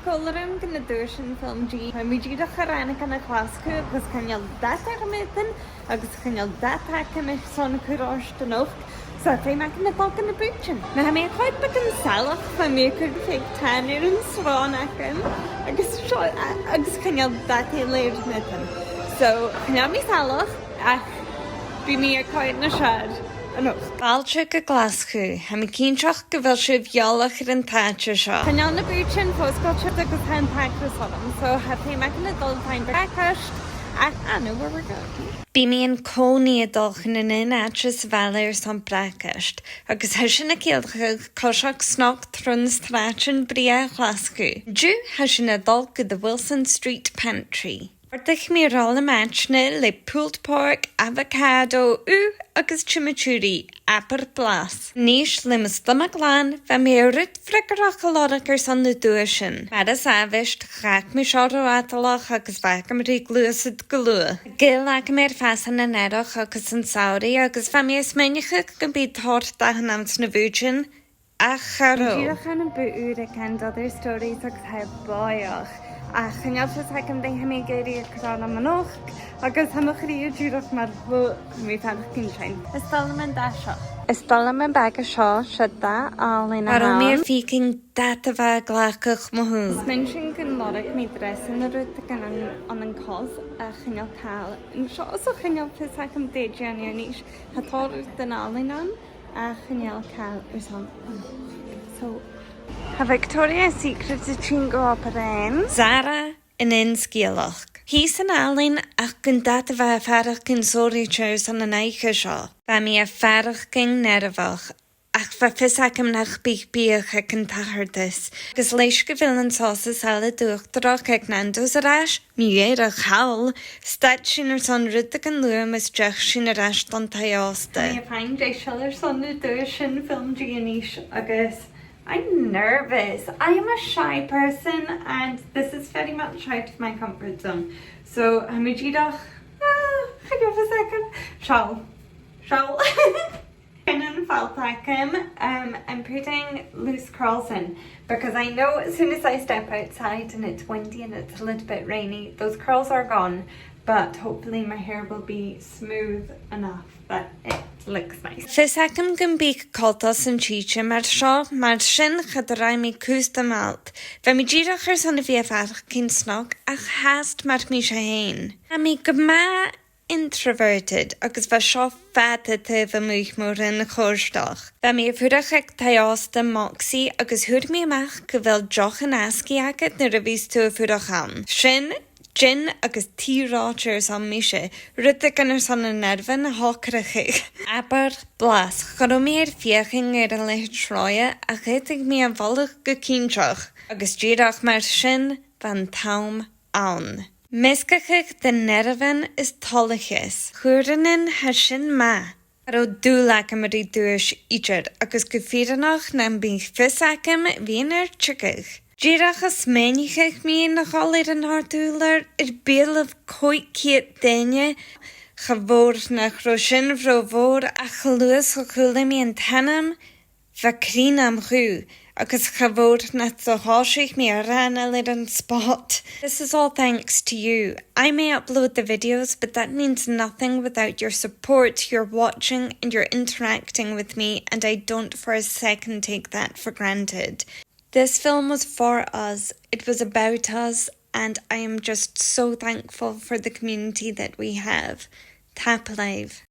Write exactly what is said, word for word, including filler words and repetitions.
Còmhla rium gu na duaisean FilmG. Tha mi dìreach air rànagan a Ghlaschu agus chan eil dad agam idir, agus chan eil dad agam airson cur ort a-nochd. So, feumaidh mi a dhol gu na bùithtean. Ma tha mi a' coimhead beagan salach, feumaidh mi a chur feadh tàin air an sròn agam, agus seo, a-, agus chan eil dad eile air m' aodann. So, chan eil mi salach, ach bidh mi a' coimhead nas fheàrr a-nochd. Fàilte gu Glaschu. Tha mi cinnteach gu bheil sibh eòlach air an t-àite seo. Chan eil na bùithtean fosgailte agus tha an t-acras orm, so tha feum agam a dhol a dh'fhaighinn bracaist, ach I know where we're going. Bidh mi an-còmhnaidh a' dol chun an aon àite sa bhaile airson bracaist, agus tha sin a' ciallachadh coiseachd snog tro na sràidean brèagha Ghlaschu. An-diugh tha sinn a' dol gu The Wilson Street Pantry. Dh'òrdaich mi roll am maidne le pulled pork, avocado, ugh agus chimichurri, abair blas. A-nis, le mo stomach làn, bha mi air rud freagarrach a lorg airson na duaisean. Mar as àbhaist, dh'fhàg mi seo ro fhadalach agus bha agam ri gluasad gu luath. Gaol agam air fasan an earraich agus an samhraidh agus bha mi a' smaoineachadh gum bi tòrr dathan anns na bùithtean, ach cha robh. Dìreach ann am bùth ùr aig Other Stories agus tha e bòidheach. Ach chan eil fhios agam dè tha mi ag iarraidh a chur orm a-nochd, agus tha mo chridhe dìreach mar bu mi faireachdainn sin. Is toil leam an dath seo. Is toil leam am baga seo, 's e dath àlainn a th' ann. Cha robh mi air faicinn dath a bha a' glacadh mo shùil. Is minninn gun lorg mi dreasan no rudeigin ann, ann an Coles, ach chan eil càil an seo, so chan eil fhios agam dè dhèanamh a-nis. Tha tòrr rudan àlainn ann, ach chan eil càil airson. So, tha Victoria's Secret a' tighinn gu obair ann. Zara, an aon sgeulachd. Shìos an àlainn ach gun dath a bha a' faireachdainn sònraichte airson an oidhche seo. Bha mi a' faireachdainn nearbhach, ach bha fios agam nach biodh biadh aig an tachartas. Agus leis gu bheil an sòsas salad uachdarach aig Nando's air ais, mu dheireadh thall, stad sinn airson rudeigin luath mus deach sinn air ais dhan taigh-òsta. Tha mi a' faighinn deiseil airson na duaisean FilmG a-nis agus I'm nervous. I am a shy person and this is very much out of my comfort zone. So, tha mi dìreach, ah, hang on a second. Seall. Seall. An fhalt agam, um, I'm putting loose curls in because I know as soon as I step outside and it's windy and it's a little bit rainy, those curls are gone, but hopefully my hair will be smooth enough that it looks nice. Fios agam gum biodh coltas an t-sìde mar seo, mar sin cha do rinn mi cus de m' fhalt. Bha mi dìreach airson a bhith a' faireachdainn snog ach fhathast mar mhi-se fhèin. Tha mi gu math introverted agus bha seo fada taobh a-muigh mo rùn-chomhartach. Bha mi a' fuireach aig taigh-òsta Moxie agus fhuair mi a-mach gu bheil deochan asgaidh agad nuair a bhios tu a' fuireach ann. Sin gin agus tì reòite airson mise, rudeigin airson na neirbhean a shocrachadh. Abair blas, cha robh mi air feuchainn air an leithid sreotha ach dh'fhaodadh mi a mholadh gu cinnteach, agus dìreach mar sin bha an t-àm ann. Measgachadh de neirbhean is toileachas. Chuireannan, tha sin math. Cha robh dùil agam ri duais idir, agus gu fìrinneach nam biodh fios agam, bhithinn air tighinn. Dìreach a' smaoineachadh mu na cholaidhean air an t-ùrlar, air beulaibh còig ceud duine, cha mhòr nach robh sin ro mhòr ach cho luath 's a chuala mi an t-ainm, bha cruinn nam chù, agus cha mhòr nach do thòisich mi a' rànail air an spot. This is all thanks to you. I may upload the videos, but that means nothing without your support, your watching, and your interacting with me, and I don't for a second take that for granted. This film was for us, it was about us, and I am just so thankful for the community that we have. Tapadh leibh.